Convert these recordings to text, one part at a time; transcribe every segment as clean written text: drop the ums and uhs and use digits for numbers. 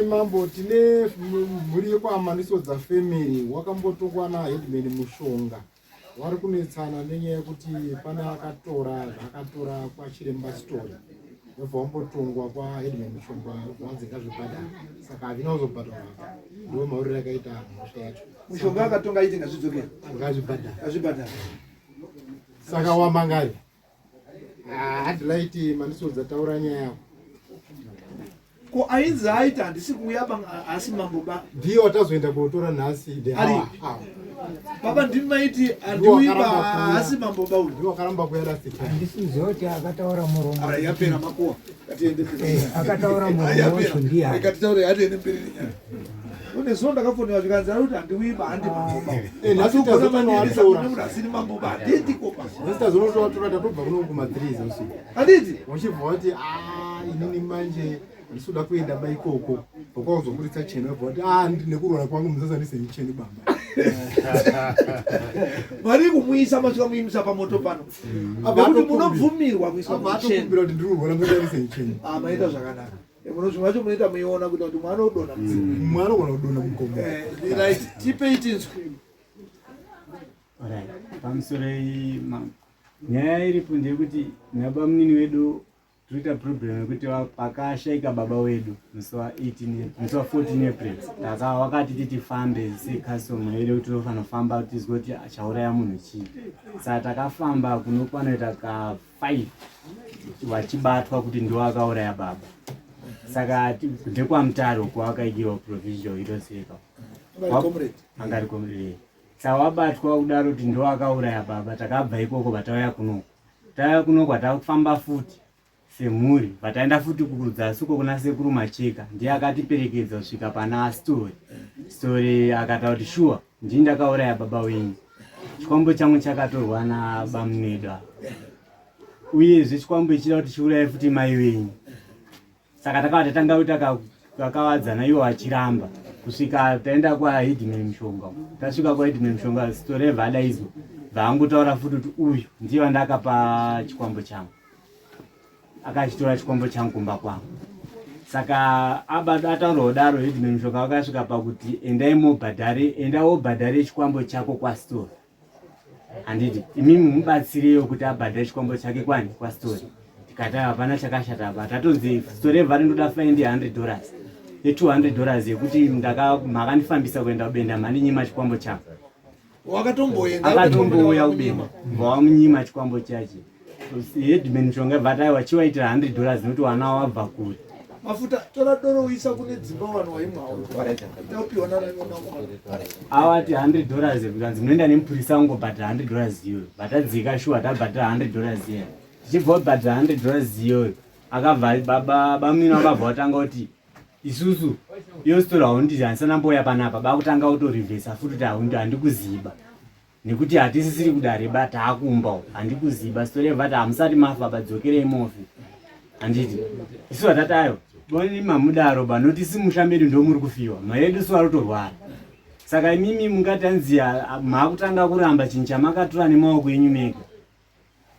Mambo, tine mhuri yekwaManisodza family wakambotongwa naheadman Mushonga. Wari kunetsana nenyaya yekuti pane akatora zvaakatora kwaChiremba Story. Ndobva wambotongwa kwaheadman Mushonga wanzi ngazvibhadhara. Saka hazvina kuzobhadharwa. Ndiwo mauriro akaita mhosva yacho. Mushonga akatonga aiti ngazvidzokere. Ngazvibhadhara. Ngazvibhadhara. Saka wamangari. Ah, Adelaide Manisodza taura nyaya yako. Ko ainzi aita handisi kuuya ba asi mambo ba. Ndiye watazoenda kotora nhasi the Ari. hour. hour. Baba ndimi maiti handiuyi Ndiwo ba akaramba kuuya. asi mambo ba uyu. Ndiye wakaramba kuuya last time. Handisiziva kuti akataura muromo. Ara yapera makuwa. Ngatiende mberi. Eh, akataura muromo Yapera. wacho ndiani? Rega titaure hatiende mberi nenyaya. Une zuva ndakafonera zvikanzi ari kuti handiuyi ba handi mambo ba. Eh, nhasi Asi ugona tazotonoatora. mandiendesa kune munhu asiri mambo ba handiendi koba. Nhasi tazonotovatora tatobva kuno kuma 3 zeusiku. Handiti? Uchibva wati ah inini manje handisi kuda kuenda ba ikoko. Bva cheni wabva wati ah nekurwara kwangu musasandise cheni baba. Vari kumuisa masvika muimisa pamoto pano. Apa kuti munobvumirwa kuiswa Abva mucheni. atokumbira kuti ndiri kurwara musasandise cheni. Ah, maita zvakanaka. Eh, muno zvimwe zvacho munoita muiona kuita kuti mwana udonha mudzimu. Mwana unogona kudonha mugomo. Eh, right, tipei tinzwe. Alright. Pamusoro iyi ma- nyaya iripo ndeyekuti nabamunini wedu tinoita problem yekuti pakashaika baba wedu musi wa 18 musi wa 14 April taka wakati titifambe secustomer yedu kuti tinofanira kufamba tizwe kuti achauraya munhu chii saka takafamba kunokwanoita ka 5 vachibatwa kuti ndiwo akauraya baba saka ndekwaMutare uko wakaigirwa provisional itoseka Anga ari comrade. Saka wabatwa kudaro kuti ndiwo akauraya baba takabva ikoko vatauya kunoko tauya kunoko takufamba futi semhuri vataenda futi kudzasi uko kuna sekuru Macheka ndiye akatiperekedza kusvika pana Story. Story akataura kuti shuwa ndini ndakauraya baba wenyu chikwambo changu chakatorwa nabamunedu ava uyezve chikwambo ichida kuti chiuraye futi mai wenyu saka takava tatanga kuita kakawadzana iwo achiramba kusvika taenda kwaHeadman Mushonga tasvika kwaHeadman Mushonga Storeva adaidzwa vaangotaura futi kuti uyu ndiye wandakapa chikwambo changu akachitora chikwambo changu kumba kwangu saka ataura kudaro Headman Mushonga vakasvika pakuti endai mobhadhare enda wobhadhare chikwambo chako kwaStori handiti imimi mubatsireyo kuti abhadhare chikwambo chake kwani kwaStori tikati hapana chakashata apa tatonzi Storeva rindoda faindi $100 ye$200 yekuti makandifambisa kuenda kubenda mandinyima chikwambo changu Wakatomboenda akatombouya kubenda vawamunyima chikwambo chache Headman Mushonga bva taiwa chiwaitira $100 nekuti wana wabva kure Mafuta tora doro uisa kune dzimba vanhu waimwawo. Taupiwa na awati $100 zvikanzi munoenda nemupurisa ungobhadhara $100 iyoyo vatadzika shuwa tabhadhara $100 iyoyo tichibva kubhadhara $100 iyoyo akabva baba bamino akabva watanga kuti isusu iyo story haundi handisana mbouya panapa bakutanga kutorivhesa futi kuti haundi handikuziba nekuti hatisisiri kudare ba taakumba handikuziba story yabva ti hamusati mafa badzokerei mofi handiti isu hatatayo boni mamudaro ba noti simusha medu ndo muri kufiwa maedu su arotorwara saka imimi mungati hanzi maakutanga kuramba chinhu chamakatora nemaoko enyu mega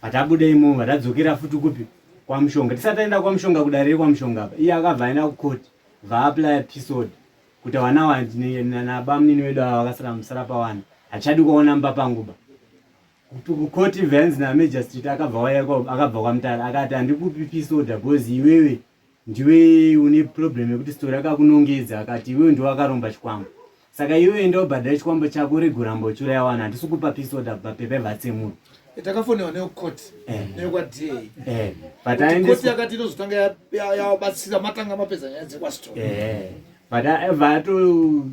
Patabuda imomo vatadzokera futi kupi kwaMushonga. Tisati taenda kwaMushonga kudare rekwaMushonga apa. Iye akabva aenda kukoti vaaplya peace order kuti vana nabamunini wedu ava vakasara musara pawana hachadi kuona mumba pangu ba. Kukoti vanzi namagistrate akabva waya akabva kwaMutare akati handikupi peace order because iwewe ndiwe une problem yekuti story akakunongedza akati iwewe ndiwe wakaromba chikwambo saka iwe enda ubhadhare chikwambo chako urege kuramba uchiuraya vanhu handisi kupa peace order papepa vatsemuro Takafonewa nekukoti nekwaDA but koti aendeswa yakati inozotanga yabatsira matanga mapedza nyaya dzekwastori Eh, but vato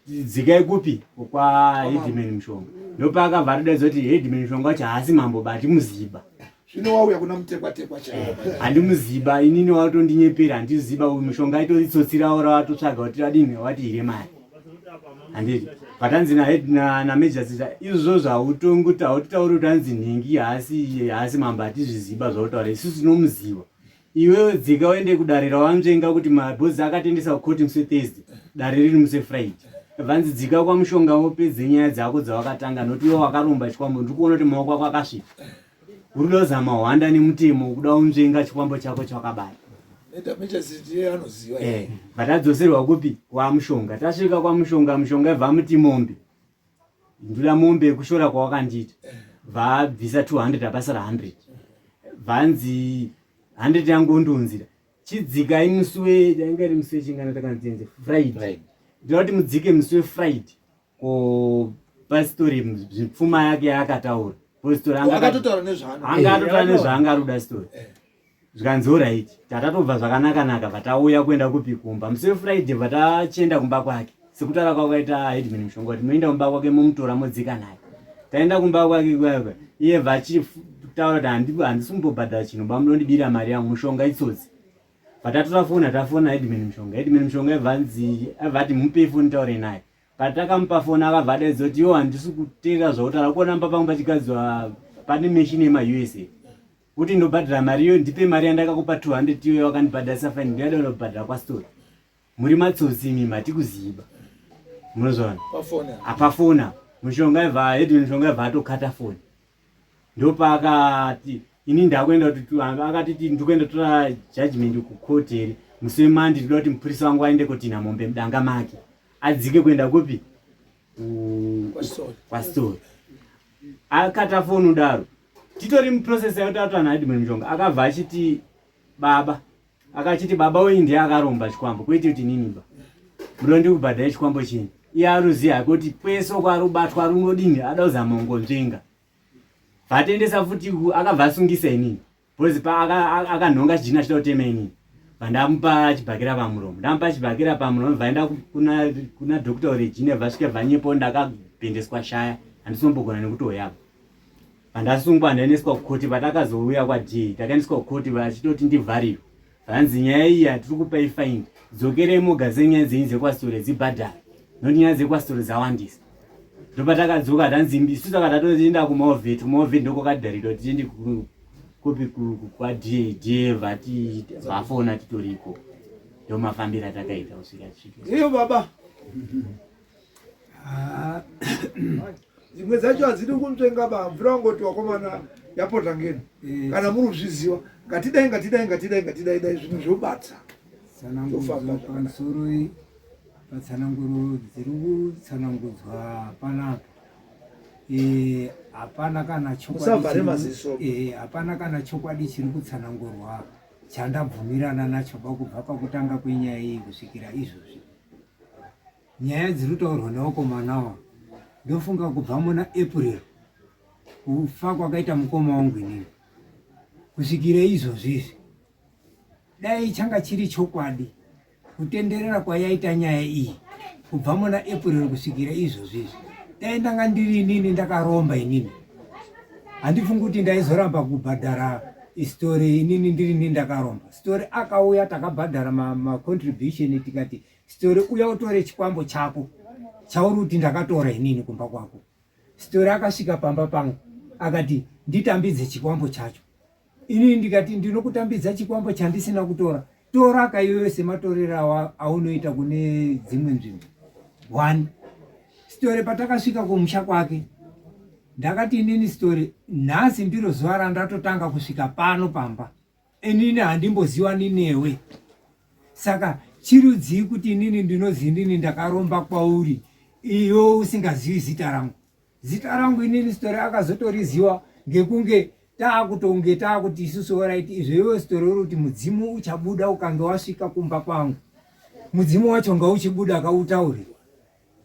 dzikai kupi kwaHeadman Mushonga ndopaakabva atodaidza kuti Headman Mushonga wacho haasi mambo ba handimuziba Zvino wauya kuna mutekwatekwa chaiwo. Handimuziba inini watondinyepera handiziba uyu mushonga aitori tsotsi rawo rawatotsvaga kuti adini wati hire mari handiti but hanzi namajor sita izvozvo hautonguti hautitauri kuti hanzi nhingi haasi haasi mambo hatizviziba zvautaura isusu tinomuziva iwewe dzika uende kudare rawanzvenga kuti mabhozi akatendesa kukoti musi weThursday dare riri musi weFriday vanzi dzika kwamushonga wopedze nyaya dzako dzawakatanga nokuti iwe wakaromba chikwambo ndiri kuona kuti maoko ako akasvipa uri kuda kuzama hwanda nemutemo kuda unzvenga chikwambo chako chawakabata. Eh, vatadzoserwa kupi kwamushonga tasvika kwamushonga mushonga vamuti mombe ndoda mombe yekushora kwawakandiita eh. vabvisa 200 apasara 100 vanzi 100 yangu undiunzira chidzikai musi we yanga iri musi wechingana takanzenze friday ndoda kuti mudzike musi wefriday ko pastori pfuma yake yaakataura postori anga akatotaura nezvaanga atotaura nezvaanga ari kuda story eh. zvikanzi orit tatatobva zvakanakanaka vatauya kuenda kupi kumba musi wefriday vatachienda kumba kwake sekutaura kwakaita headman mushonga kuti moenda kumba kwake momutora modzika naye taenda kumba kwake kwakwe iye vachitaura kuti handisi kumbobhadhara chinhu ba munondibira mari yangu mushonga itsotsi vatatora foni tafona headman mushonga headman mushonga vanzi vati mupei foni taure naye patakamupa foni akabva adaidza kuti yo handisi kuteerera zvautaura kuona mba pangu pachigadzwa pane machine yemausa kuti ndobhadhara mari iyo ndipe mari yandakakupa 200 iyo wakandibhadharisa fine ndiyada unobhadhara kwastori muri matsotsi imi matikuziva munozvaona apafona mushonga ibva headman mushonga ibva atokata foni ndopaakati ini ndakuenda kuti akatiti ndikuenda tora judgment kucourt here musi wemandi ndinoda kuti mupurisa wangu aende kotinha mombe mudanga make adzike kuenda kupi kwastori akata foni udaro titori muprocess yakuti atwana headman mushonga akabva achiti baba akachiti baba uyu ndiye akaromba chikwambo kwete kuti inini ba muno ndikubhadhai chikwambo chinyi iye aruziva hake kuti kwese uko arubatwa runodini ada kuzama kungonzvenga vatendesa futi akabva asungisa inini because akanhonga chijina achida kutema inini vandamupa chibhakera pamuromo ndamupa chibhakera pamuromo vaenda kuna, kuna doctor regine vasvike vanyepo ndakabhendeswa shaya handisimbogona nekutoyapa Pandasungwa ndaendeswa kukoti patakazouya kwaD takaendeswa kukoti vachitoti ndivharirwe vanzi nyaya iyi hatiri kupai fine dzokerei moga senyaya dzenyu dzekwasitore dzibhadhara nokuti nyaya dzekwasitore dzawandisa ndopatakadzoka tanzi isu saka tatoenda kumaovheti kumaovheti ndokwakadharirwa kuti tiende kupi kwaD D vati vafona titoriko ndomafambiro atakaita kusvika tisvike iyo baba ah. dzimwe dzacho hadzidi kunzvenga ba mvura wangoti wakomana yapota ngeno eh. kana muri kuzviziva ngatidai ngatidai ngatidai ngatidai dai zvinhu zvobata tsanangudzo pamusoro patsananguro dziri kutsanangudzwa panapa eh, hapana kana chokwadi eh, hapana kana chokwadi chiri kutsanangurwa chandabvumirana nacho pakubva pakutanga kwenyaya iyi kusvikira izvozvi Nyaya dziri kutaurwa nevakomana ava ndofunga kubva muna April kufa kwakaita mukoma wangu inini kusvikira izvozvi izvi dai changa chiri chokwadi kutenderera kwayaita nyaya iyi kubva muna April kusvikira izvozvi izvi dai ndanga ndiri inini ndakaromba inini handifungi kuti ndaizoramba kubhadhara story inini ndiri ini ndakaromba story akauya takabhadhara macontribution ma tikati Story uya utore chikwambo chako chauri kuti ndakatora inini kumba kwako. Story akasvika pamba pangu akati nditambidze chikwambo chacho. Inini ndikati ndinokutambidza chikwambo chandisina kutora. Tora kaiwewe sematorero aunoita kune dzimwe nzvimbo. One. Story patakasvika kumusha kwake ndakati inini story nhasi ndiro zuva randatotanga kusvika pano pamba. Inini handimboziwani newe saka chirudzii kuti inini ndinozi inini ndakaromba kwauri iwe usingazivi zita rangu zita rangu inini sitori akazotoriziwa ngekunge taakutonge taakuti isusu oraiti izvo iwe sitori uri kuti mudzimu uchabuda ukange wasvika kumba kwangu mudzimu wacho ngauchibuda kautaure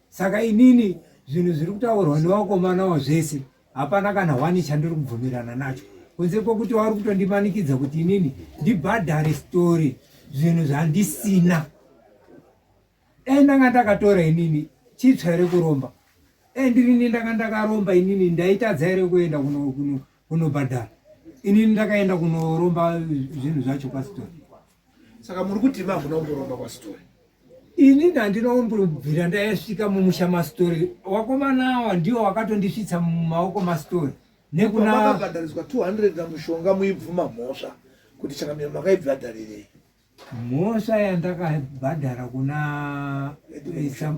saka inini zvinhu zviri kutaurwa nevakomanawo zvese hapana kana hwani chandiri kubvumirana nacho kunze kwokuti wari kutondimanikidza kuti inini ndibhadhare story zvinhu zvandisina dai ndanga ndakatora inini chitsva here kuromba dai ndirini ndanga ndakaromba inini ndaitadza here kuenda kunobhadhara inini ndakaenda kunoromba zvinhu zvacho kwasitori saka muri kuti mamuna kumboromba kwasitori ini handina kumbobvira ndaisvika mumusha mastori wakomana awa ndiwo wakatondisvitsa mumaoko mastori nekunamakabhadhariswa 200 namushonga muibvuma mhosva kuti changamire makaibhadharirei mhosva yandakabhadhara kuna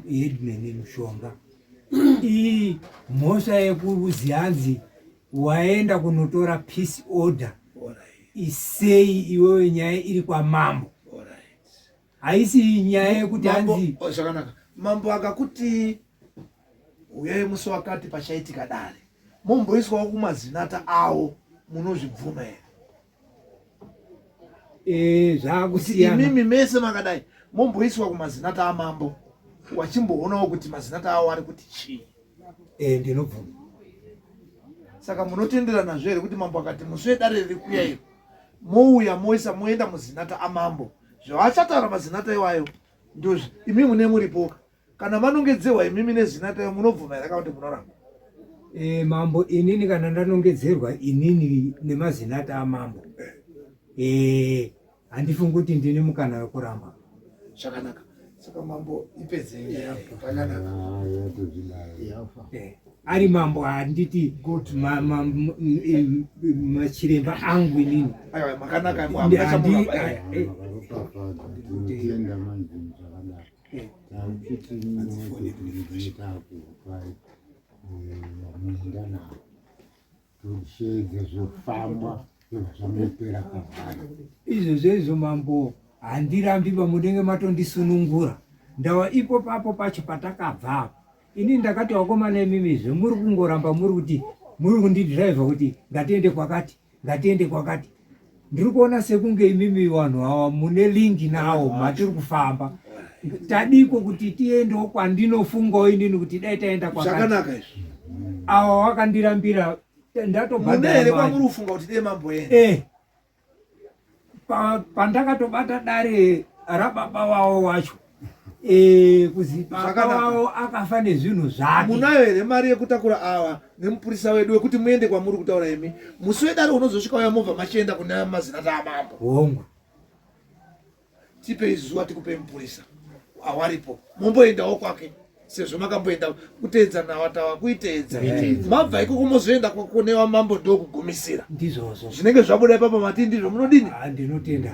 headman mushonga iyi mhosva yekuzi hanzi waenda kunotora peace order isei iwewe nyaya iri kwamambo. Haisi nyaya yekuti hanzi oh, zvakanaka. Mambo akakuti uyai musi wakati pachaitika dare, momboiswawo kumazinata awo, munozvibvuma here? Eh, zvakusiyana. Imimi mese makadai momboiswa kumazinata amambo wachimboonawo kuti mazinata awo ari kuti chii. Eh, ndinobvuma. Saka munotenderana zve here kuti mambo akati musi wedare riri kuya iro mouya moisa moenda muzinata amambo zvavachataura mazinata iwayo ndozvi imi mune muripoka kana manongedzewa imimi nezinata iyo munobvuma here kana kuti munoramba? E, mambo inini kana ndanongedzerwa inini nemazinata amambo e, handifungi kuti ndine mukana wekuramba. Zvakanaka. Saka mambo ipedzei nyaya zvakanaka. Eh, ari mambo handiti machiremba angu inini. Aiwa makanaka Tinotenda manje zvakanaka. Takuti takupai muenda navo tosheedza zvofamba zvobva zvangopera pahwara. Izvozvo izvo mambo handirambi pamunenge matondisunungura ndawa ipo papo pacho patakabva apo ini ndakati wakomana imimi zvemuri kungoramba muri kuti muri kundidhiraivha kuti ngatiende kwakati ngatiende kwakati ndiri kuona sekunge imimi vanhu awa mune lingi nawo matiri kufamba tadiko kuti tiendewo kwandinofungawo inini kuti dai taenda kwakati izvi awa wakandirambira ndatobhadhara here kwamuri kufunga kuti dai mamboenda eh pandakatobata dare rababa wawo wacho Eh, kuzi baba wavo akafa nezvinhu zvake. Munayo here mari yekutakura awa nemupurisa wedu wekuti muende kwamuri kutaura imi? Musi wedare unozosvika uya mobva machienda kune mazinata amambo. Hongu. Tipei zuva tikupei mupurisa awaripo momboendawo kwake sezvo makamboenda kuteedza nawa tawa kuiteedza mabva ikoko mozoenda kune wamambo ndokugumisira ndizvozvo zvinenge zvabuda ipapo mati ndizvo munodini ah, ndinotenda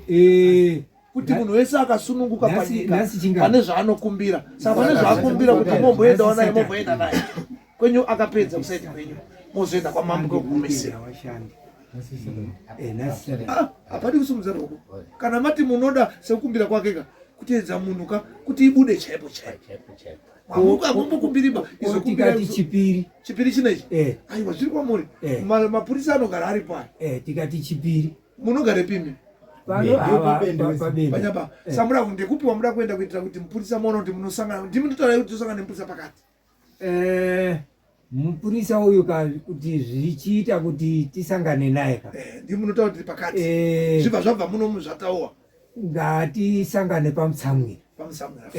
eh, kuti munhu wese akasununguka panyika pane zvaanokumbira saka pane zvaakumbira kuti momboendawo naye momboenda naye kwenyu akapedza kusaiti kwenyu mozoenda kwamambo kwekugumisira eh, ah, hapadi kusumudza ruoko kana mati munoda sekukumbira kwake ka kuteedza munhu ka kuti ibude chaipo chaipo amumbokumbiriba izokumbira chipiri chipiri chinechi eh. aiwa zviri kwamuri eh. mapurisa anogara aripo aya tikati chipiri munogarepimi panyapa eh. samuda ndekupi wamuda kuenda kuitira kuti mupurisa muona kuti munosangana ndimi ndotaura kuti tosangana nemupurisa pakati eh, mupurisa uyu ka kuti zvichiita kuti tisangane naye ka eh, ndimi munotaura kuti pakati zvibva zvabva muno zvataua ngatisangane pamutsamwira pamutsamwira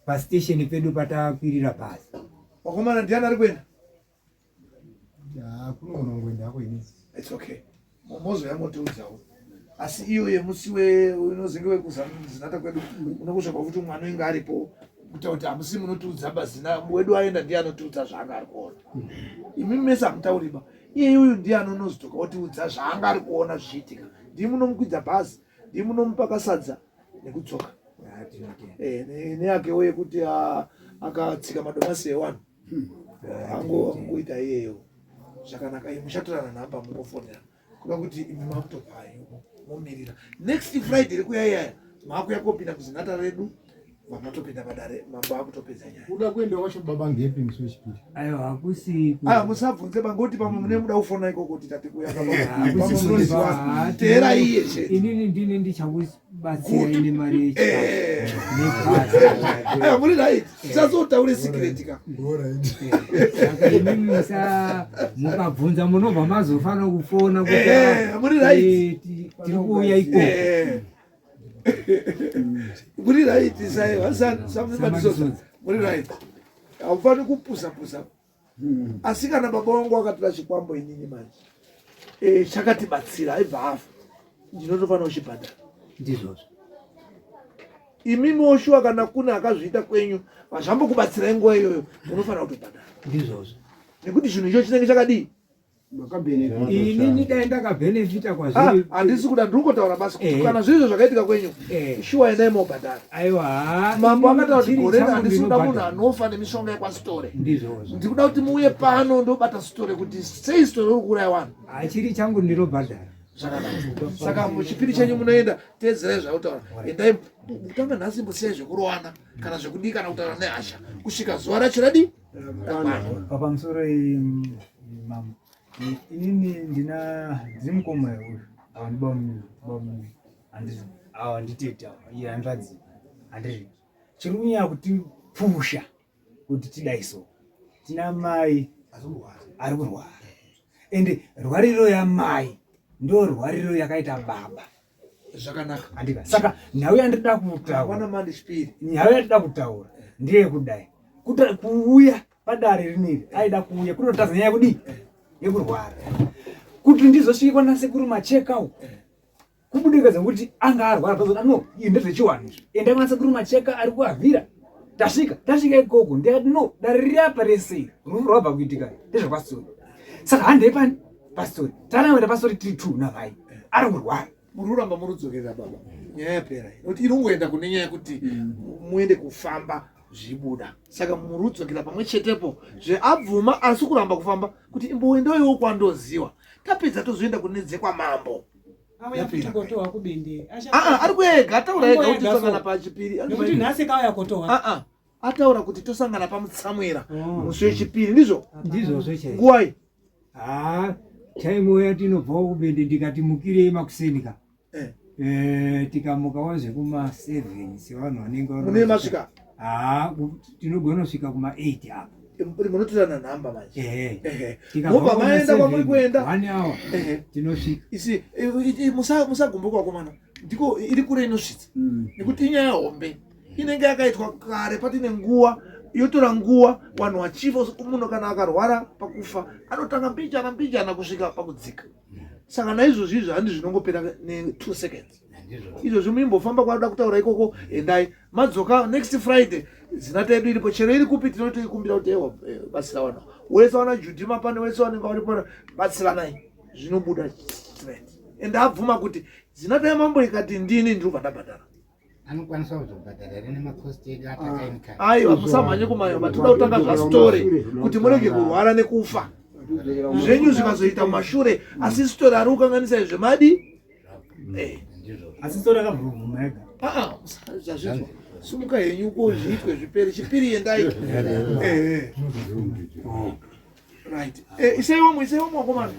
pastation pedu patakwirira bhazi wakomana ndiani ari kuenda Kunogona kungoenda hako ini. It's okay. Mozouya motiudzawo. Asi iyo yemusi we unozenge wekuzinata kwedu unokusvika kuti mwana inge aripo kuita kuti hamusi munotiudza bazina wedu aenda ndiye anotiudza zvaanga ari kuona. Imi mese hamutauri ba. Iye uyu ndiye anonozodzoka otiudza zvaanga ari kuona zvichiitika. Ndii munomukwidza bhazi, ndii munomupa kasadza nekudzoka. Eh, neyakewo yekuti ah, akatsika madomasi ewanhu. Angoita iyeyo zvakanaka imi muchatorana nhamba mungofonera kuda kuti imi makutopayo momirira next friday iri kuya iyaya maakuya kopinda kuzinata redu vamatopinda padare mambo akutopedza nyaya kuda kuenda wacho baba ngepi musi wechipiri aiwa hakusi aya musabvunze bangoti pamwe mune muda kufona ikoko kuti tati kuya pamwe munoziva teera iye chete inini ndini ndichakusi batsira ine mari eh. eh, muri right tisazotaure secret ka saka imimi musa mukabvunza munobva mazofanira kufona kuti eh, muri right tiri kuuya ikoko muri right sai muri right haufaniri kupusa pusa hmm. Asi kana baba wangu akatora chikwambo inini manje e, chakatibatsira aibva afa ndinotofanira kuchibhadhara ndizvozvo imimi woshuwa kana kune akazviita kwenyu vazvambokubatsirai nguva iyoyo munofanira kutobhadhara ndizvozvo nekuti chinhu icho chinenge chakadii Inini dai ndakabhenefita kwazviri. Ah, handisi kuda ndiri kungotaura basi kuti eh. kana zviri izvo zvakaitika kwenyu eh. shuwa endai mobhadhara. Aiwa. Mambo akataura kuti gore handisi kuda munhu anofa nemishonga yekwasitore. Ndizvozvo. Ndiri kuda kuti muuye pano ndobata sitore kuti sei sitore uri kuuraya vanhu. Achiri changu ndinobhadhara. Zvakanaka. Saka muchipiri chenyu munoenda, teedzerai zvautaura. Endai kutanga nhasi mbosiyai zvekurowana kana zvekudii kana kutaura nehasha kusvika zuva racho radii rakwana. Pamusoro mambo, inini ndina ndiri mukoma uyu awa ndibamuni handiti awa nditete awa iye hanzvadzi handiti chiri kunyanya kutipusha kuti tidai so tina mai ari kurwara ende rwariro yamai ndo rwariro yakaita baba zvakanaka andika saka nhau yandida kutaura nhau yandida kutaura ndeyekudai kuuya padare rineri aida kuuya kunotadza nyaya yekudii yekurwara kuti ndizosvikwa nasekuru macheka uko kubudikidza nekuti anga arwara tozoda no iyi ndezvechiwanhu izvi enda kuna sekuru macheka ari kuavhira tasvika tasvika ikoko ndikati no dare riri apa rese rufu rwabva kuitika ndezvekwasori saka handei pani pasori tanaenda pasori tiri two navai ari kurwara muri kuramba murudzokerera baba nyaya yapera nekuti inongoenda kune nyaya yekuti muende kufamba zvibuda saka muri kudzokera pamwe chetepo zveabvuma asi kuramba kufamba kuti imboendoiwo kwandoziwa tapedza tozoenda kune dzekwamambo Auya futi kotohwa kubende. Ah, ah, ari kuega ataura ega kuti tosangana pachipiri. Nekuti nhasi kauya kotohwa. Ah, ah. Ataura kuti tosangana pamutsamwira oh. musi wechipiri ndizvo? Ndizvozvo chaizvo. Nguwai? Ah, time yatinobvawo kubende ndikati mukirei makuseni ka. Eh. Eh, tikamuka waze kuma 7 sevanhu vanenge mune masvika. Ah, tinogona kusvika kuma 8 apa. Munotorana nhamba manje. Ehe. Mobva maenda kwamuri kuenda. One hour. Ehe. Tinosvika. Isi musagumbuka vakomana. Ndiko iri kure inosvitsa. Nekuti inyaya hombe. Inenge yakaitwa kare patine nguva yotora nguva vanhu vachifa munhu kana akarwara pakufa anotanga mbijana mbijana kusvika pakudzika. Saka naizvozvi izvi handi zvinongopera ne 2 seconds. Izvozvi muimbofamba kwaada kutaura ikoko endai madzoka next Friday zinata yedu iripo chero iri kupi tinotoikumbira kuti ewa eh, batsira wana wese wana Judy mapane wese wanenge waripo batsiranai zvinobuda straight and abvuma kuti zinata yamambo ikati ndini ndiri kubva ndabhadhara anokwanisa kuzobhadhara here nemacost edu atakainka aiwa musamhanye kumayo matoda kutanga zvasitore kuti murege kurwara nekufa zvenyu zvikazoita mumashure asi sitore ari kukanganisa izvi madi eh. asi sitore akabvuma ega ah, ah, zvazvizwa sumuka henyu ko zviitwe zvipere chipiri endai eh, eh. right isai wamwe isai wamwe wakomana.